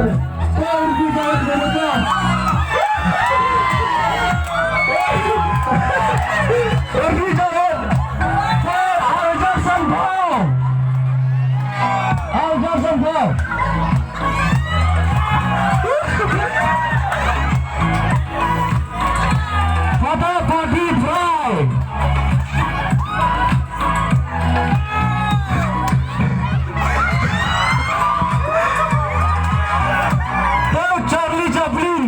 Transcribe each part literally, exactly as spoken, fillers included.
Urfi Javed. Urfi Javed. Por arhajar sanphew. Arhajar sanphew. Fatafati Brai. Tau Charlie Chaplin.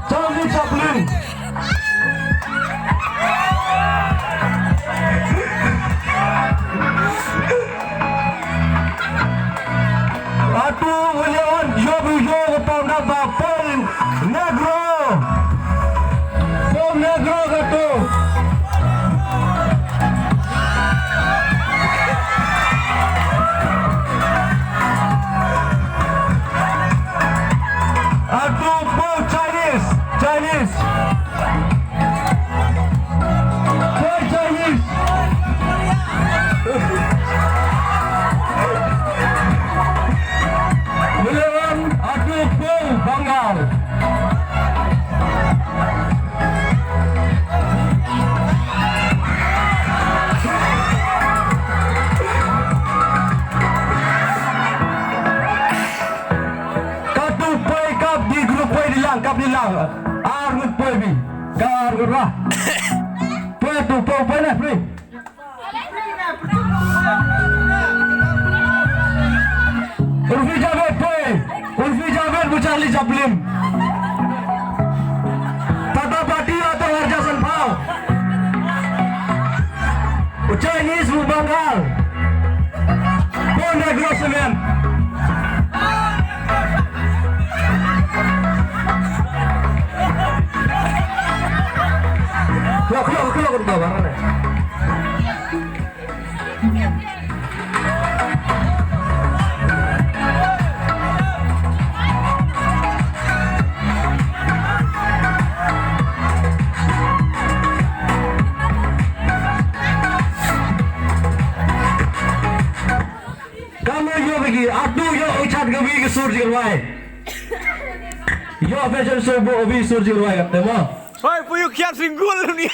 Charlie Chaplin. Atu u Leon, ïoh u ïoh u pom da ba Paul Negro. Paul Negro katu. Atu Paul Chinese, Chinese. Paul Chinese. William atu Paul Bengal. Katu poi kap di group poi di lang, kap di lang. Ar ngut poi bi. Ka ar ngut ra. Poi tu, poi, poi na, poi. Urfi Javed poi. Urfi Javed bu Charlie Chaplin. Fatafati atu arhajar sanphew. U Chinese bu Bengal. Paul Negro Cement. Klok, klok, klok, klok, barang ni. Ka mut ïoh ba ki, atu ïoh u chat ka wi ka sur jingrwai. Ïoh fashion show ba wi sur jingrwai kata mo. Hoi, puyu kian single ni.